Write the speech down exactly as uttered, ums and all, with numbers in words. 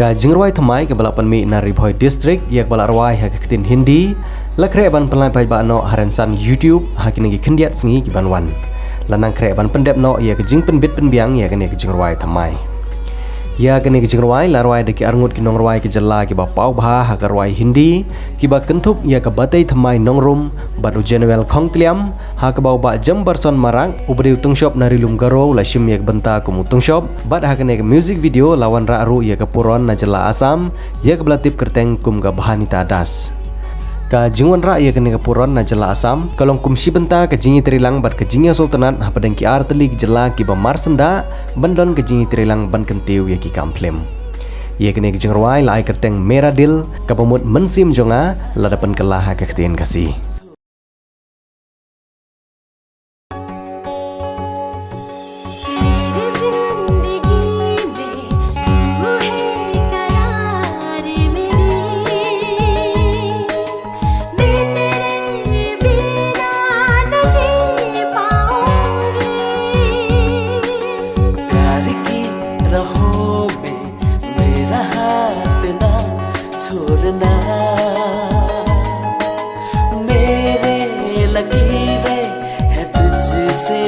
Ka jingrwai thymmai kaba la pynmih na Ri Bhoi District ïa kaba la rwai ha ka ktien Hindi, la khreh ban pynlait paidbah noh ha rynsan YouTube ha kine ki khyndiat sngi ki ban wan. La nang khreh ban pyndep noh ïa ka jingpynbit pynbiang ïa kane ka jingrwai thymmai. Ïa kane ka jingrwai la rwai da ki arngut ki nongrwai ka jylla kiba paw bha ha ka rwai Hindi, kiba kynthup ïa ka Batei Thymmai Nongrum bad u Jenuel Khongkliam, ha kaba u Bah Jemberson Marak, uba dei u tyngshop na Ri Lum Garo, u la shim ïa ka bynta kum u tyngshop, bad ha kane ka music video la wanrah ruh ïa ka puron na jylla Assam, ïa kaba la tip kyrteng kum ka Bhanita Das. Ka jingwanrah ïa kane ka puron na jylla Assam ka long kum shi bynta ka jingïatreilang bad ka jingïasngewtynnat hapdeng ki artylli ki jylla kiba marsyndah ban don ka jingïatreilang ban kyntiew ïa ki kam phlim. Ïa kane ka jingrwai la ai kyrteng Mera Dil, kaba mut mynsiem jong nga, lada pynkylla ha ka ktien Khasi. मेरी जिंदगी में तू है करार मेरी, मैं तेरे बिना न जी पाऊंगी। प्यार की राहों में मेरा हाथ ना छोड़ना, मेरे लकीरें हैं तुझसे